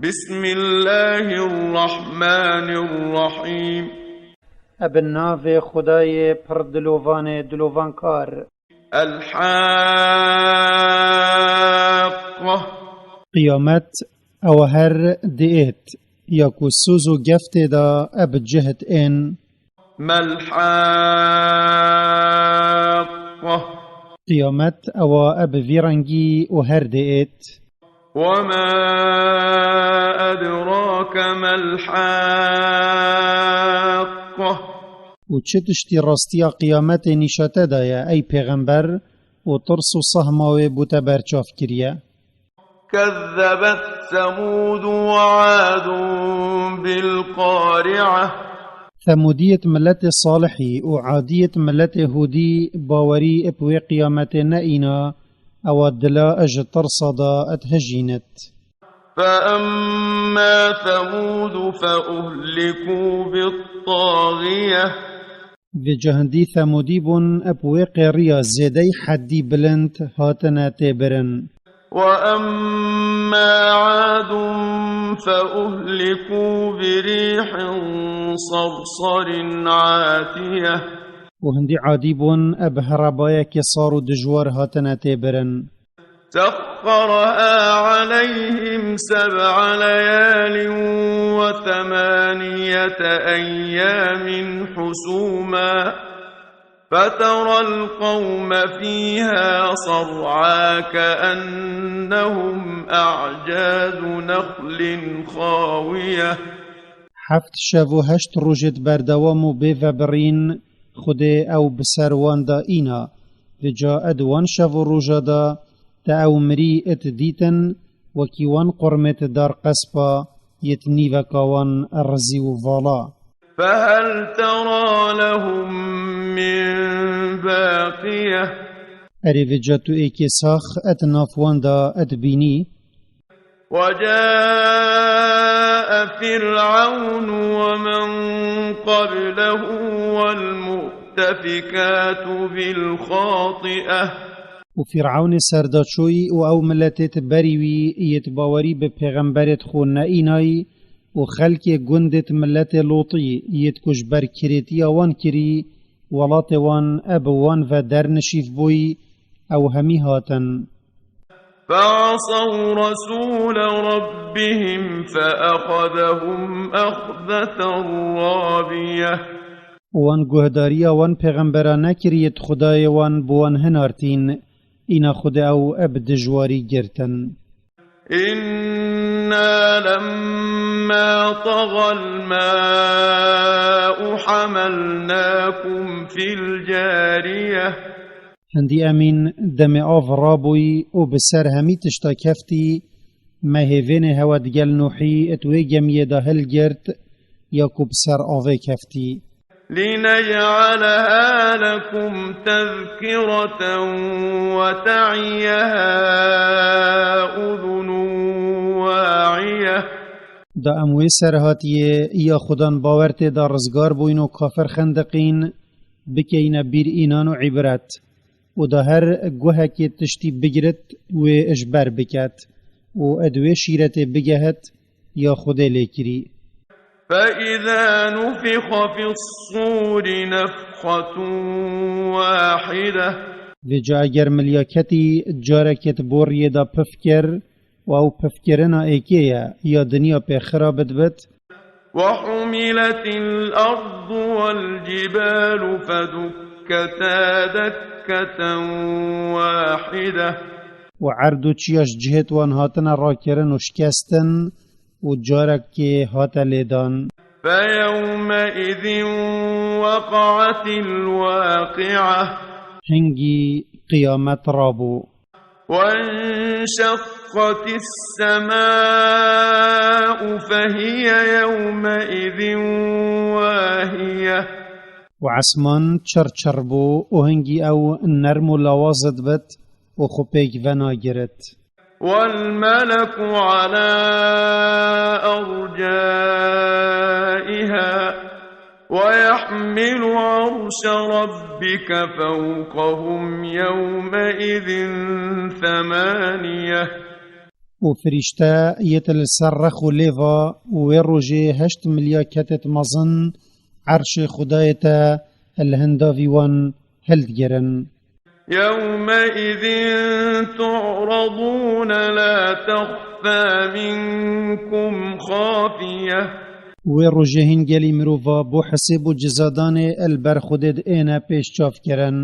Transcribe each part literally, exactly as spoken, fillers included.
بسم الله الرحمن الرحيم. Eb navê Xwedayê pir dilovanê dilovankar. الحاقة. Qiyamet ew her diêt, ya ku soz û gef tê de eb cihd ên. ما الحاقة. Qiyamet ewa eb vî rengî û her diêt. وما أدراك ما الحاقة. Û çi tiştî rastiya qiyametê nîşa te daye, ey pêxember, û tirs û sehma wê bo te berçav kiriye. كذبت ثمود وعاد بالقارعة. Themûdiyêt miletê Salihî û Adiyêt miletê Hûdî bawerî bi wê qiyametê neîna, ewa dila ji tirsa de dihijînit. فأما ثمود فأهلكوا بالطاغية. Vêca hindî Themûdî bûn, bi wê qêriya zêdey heddî bilind hatine têbirin. وأما عاد فأهلكوا بريح صرصر عاتية. Û hindî Adî bûn, bi herebayekê sar û dijwar hatine têbirin. سخرها عليهم سبع ليال وثمانية أيام حسوما فترى القوم فيها صرعى كأنهم أعجاز نخل خاوية. Heft şev û heşt rojêt berdewam û bê vebirîn Xwedê ew bi ser wan de îna. Vêca di wan şev û roja de te ew mirî dîtin, wekî wan qurmêt dar qespa, yêt nîveka wan rizî û vala. فهل ترى لهم من باقية. Erê vêca tu êkê sax et nav wan de et bînî. وجاء فرعون ومن قبله والمؤتفكات بالخاطئة. Û Fîr'ewnê serdaçoyî û ew miletêt berî wî yêt bawerî bi pêxemberêt xwe neînayî û xelkê gundêt miletê Lûtî yêt ku ji ber kirêtiya wan kirî, welatê wan bi wan ve dernişîv bûyî, ew hemî hatin. فعصوا رسول ربهم فأخذهم أخذة رابية. Wan guhdariya wan pêxembera nekiriyêt Xwedayê wan bi wan hinartîn, îna Xwedê ew bi dijwarî girtin. إنا لما طغى الماء حملناكم في الجارية. Hindî emîn demê av rabûyî û bi ser hemî tişta keftî, me hêvênê hewe digel Nûhî di wê gemiyê de hilgirt, ya ku bi ser avê keftî. لنجعلها لكم تذكرة وتعيها أذن واعية. Da em wê serhatiyê ya xudan bawer tê da rizgar bûyn û kafir xendiqîn, bikeyne bîr înan û îbret. Û da her guhekê tiştî bigrit, wê ji ber biket û di wê şîretê bigehit ya Xwedê lê kirî. فإذا نفخ في الصور نفخة واحدة. Vêca eger milyaketî carekê di boriyê de pif kir, û ew pifkirina êkê ye, ya dinya pê xira bidbit. وحملت الأرض والجبال فدكتا دكة واحدة. Û erd û çiya ji cihêt wan hatine rakirin û şikestin û carekê hate lêdan. فيومئذ وقعت الواقعة. Hingî qiyamet rabû. وانشقت السماء فهي يومئذ واهية. Û esman çir çir bû û hingî ew nerm û lawaz dibit û xwe pêk venagirit. والملك على أرجائها ويحمل عرش ربك فوقهم يومئذ ثمانية. û firîşte yêt li ser rex û lêva, û wê rojê heşt milya ketêt mezin erşê Xwedayê te li hindavî wan hildigerin. يومئذ تعرضون لا تخفى منكم خافية. Wê rojê hîn gelî mirova bo hesêb û cizadanê el ber Xwedê diêne pêş çavkirin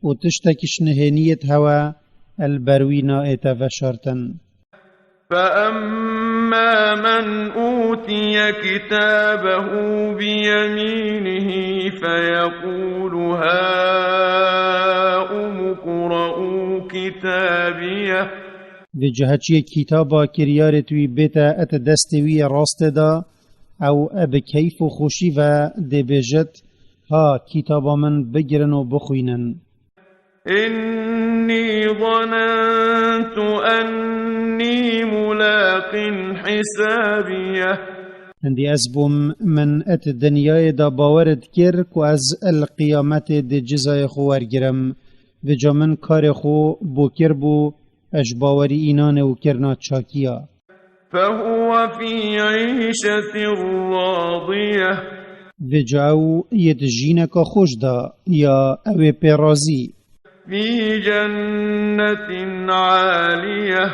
û tiştekî ji nihêniyê hewe el ber wî naête veşartin. فأما من أوتي كتابه بيمينه فيقول هاؤم اقرءوا كتابيه. Vê cihê çiyê kitaba kiryarê tu wî bête et destê wî yê rastê de, ew e bi keyf û xweşî ve dê bêjit, ha kitaba min bigirin û bixwînin. إني ظننت أني ملاق حسابيه. Hindî ez bûm, min et dinyayê de bawer dikir ku ez el qiyametê dê cizayê xwe wergirim. Vêca min karê xwe bo kir bû, ez ji bawerî înanê û kirina çakiya. فهو في عيشة راضية. Vêca ew yê di jîneka xweş de ya ew ê pê razî. في جنة عالية.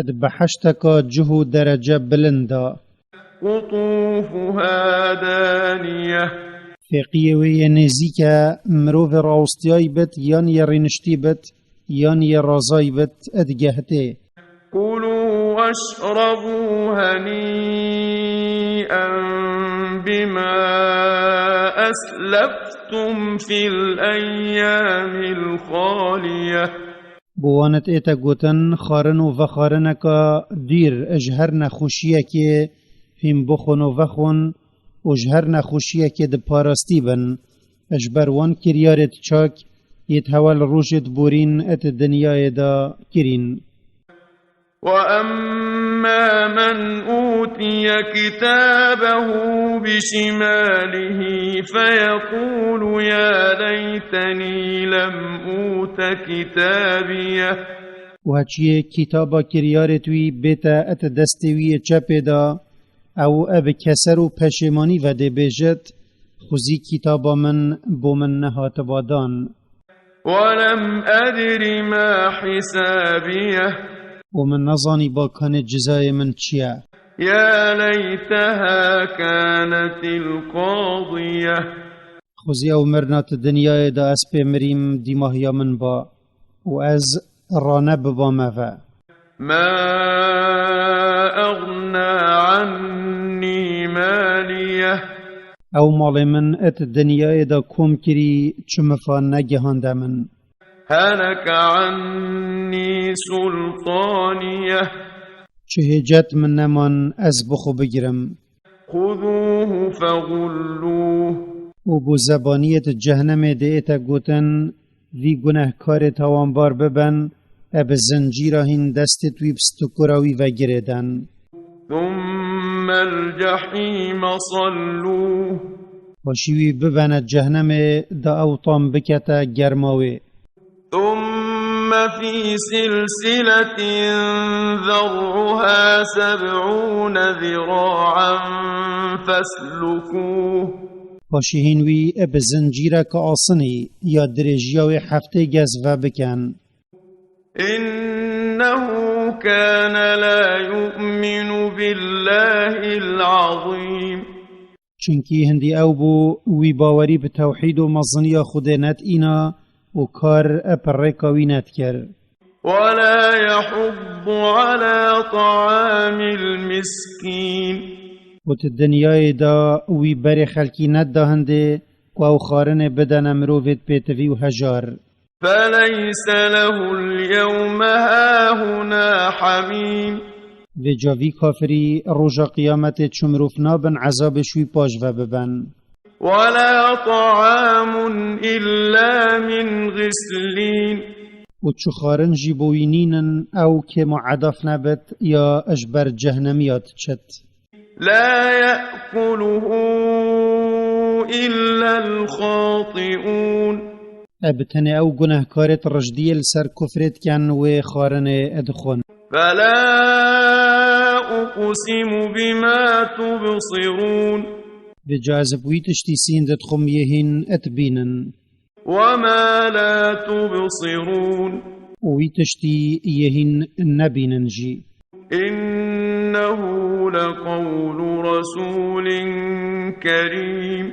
Di beheşteka cih û derece bilind de. قطوفها دانية. Fêqiyê wê yê nêzîk e, mirovê rawestiyayî bit yan yê rîniştî bit, yan yê razayî bit, digehitê. كلوا واشربوا هنيئا بما أسلفتم في الأيام الخالية. Bo wan ête gotin, xwarin û vexwarineka dîr ji her nexweşiyekê hîn bixwin û vexwin û ji her nexweşiyekê di parastî bin, ji ber wan kiryarêt çak yêt hewe li rojêt borîn et dinyayê de kirîn. وأما من أوتي كتابه بشماله فيقول يا ليتني لم أوت كتابيه. Û heçiyê kitaba kiryarêt wî bête et destê wî yê çepê de, ew e bi keser û peşêmanî ve dê bêjit, xwezî kitaba min bo min nehatiba dan. ولم أدر ما حسابيه. Û min nezanî ba kanê cizayê min çi ye. يا ليتها كانت القاضية. Xwezî ew mirna di dinyayê de ez pê mirîm dîmahiya min ba û ez rane bibame ve. ما أغنى عني ماليه. Ew malê min et dinyayê de kom kirî çi mifa negihande min. هلك عني سلطانيه. Çi hêcet min neman ez bi xwe bigirim. خذوه فغلوه. Û bo zebaniyê di cehnemê dê ête gotin, vî gunehkarê tawanbar bibin, e bi zincîra hîn destê wî bi stikura wî ve girêden. ثم الجحيم صلوه. Paşî wî bibene cehnemê da ew tam bikete germa wê. ثم في سلسلة ذرعها سبعون ذراعا فاسلكوه. Paşî hîn wî bi zincîreke asinî ya dirêjiya wê heftê gez ve bikin. إنه كان لا يؤمن بالله العظيم. Çunkî hindî ew bû, wî bawerî bi tewhîd û meziniya Xwedê nedîna û kar bi rêka wî nedikir. ولا يحض على طعام المسكين. Û di dinyayê de wî berê xelkî nedida hindê ku ew xwarinê bidene mirovêt pêtivî û hejar. فليس له اليوم هاهنا حميم. Vêca vî kafirî roja qiyametê çi mirov nabin ezabê ji wî paş ve bibin. ولا طعام إلا من غسلين. Û çi xwarin jî bo wî nînin, ew kêm û edaf nebit ya ji ber cehnemiya diçit. لا يأكله إلا الخاطئون. E bi tenê ew gunehkarêt rijdiyê li ser kufrê dikin wê xwarinê dixwin. فلا أقسم بما تبصرون. Vêca ez bi wî tiştî sîn didixwim yê hîn et bînin. وما لا تبصرون. Û wî tiştî yê hîn nebînin jî. إنه لقول رسول كريم.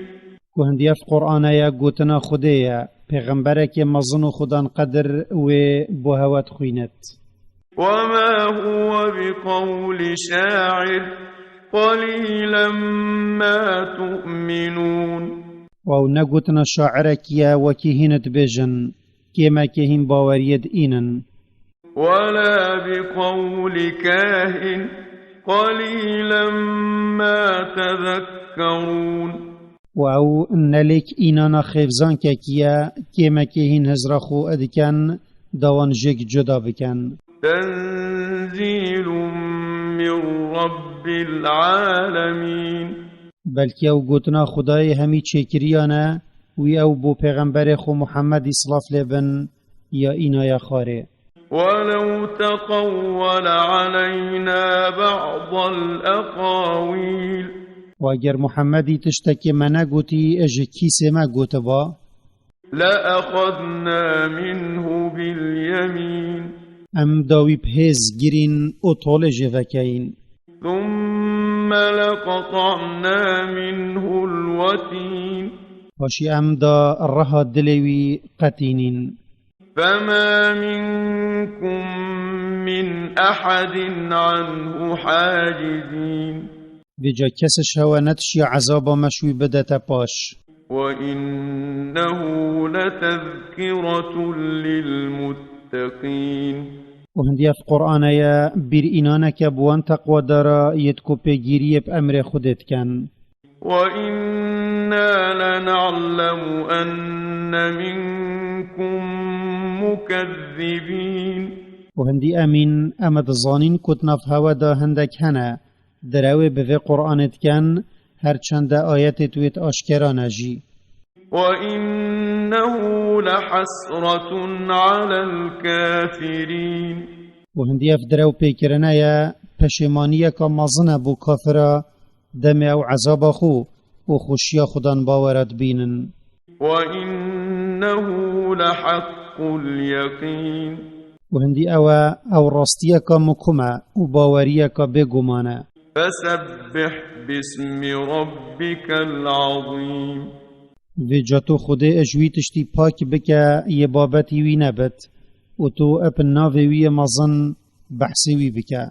Ku hindî ev Qur'ane ye, gotina Xwedê ye, pêxemberekê mezin û xudan qedir wê bo hewe dixwînit. وما هو بقول شاعر قليلا ما تؤمنون. Û ew ne gotina şairekî ye, wekî hîn dibêjin, kêmekê hîn baweriyê diînin. ولا بقول كاهن قليلا ما تذكرون. Û ew ne lêk înana xêvzankekî ye, kêmekê hîn hizra xwe dikin, da wan jêk cuda bikin. تنزيل من رب العالمين. Belkî ew gotina Xwedayê hemî çêkiriyan e, wî ew bo pêxemberê xwe Muhemmedî silav lê bin, ya înaya xwarê. ولو تقول علينا بعض الأقاويل. Û eger Muhemmedî tiştekê me negotî, ji kîsê me gotiba, لأخذنا منه باليمين. Em dawî bi hêz girîn û tolê jê vekeyîn. ثم لقطعنا منه الوتين. Paşî em da reha dilê wî qetînîn. فما منكم من أحد عنه حاجزين. Vêca kes ji hewe netişiya ezaba me ji wî bidete paş. وإنه لتذكرة للمتقين. Û hindî ev Qur'ane ye, bîr înaneke bi wan teqwadara yêt ku pêgîriyê bi emrê Xwedê dikin. وإنا لنعلم أن منكم مكذبين. Û hindî emîn em ê dizanîn ku di nav hewe de hindek hene, direwê bi vê Qur'anê dikin, her çende ayetê tu wêt aşkera ne jî. وإنه لحسرة على الكافرين. Û hindî ev direw pêkirine ye, peşêmaniyeka mezin e bo kafira, demê ew ezaba xwe û xweşiya Xudan bawera dibînin. وإنه لحق اليقين. Û hindî ew e, ew rastiyeka mukim e û baweriyeka bêguman e. فسبح باسم ربك العظيم. Vêca tu Xwedê ji wî tiştî pak bike yê babetî wî nebit û tu bi navê wî yê mezin behsê wî bike.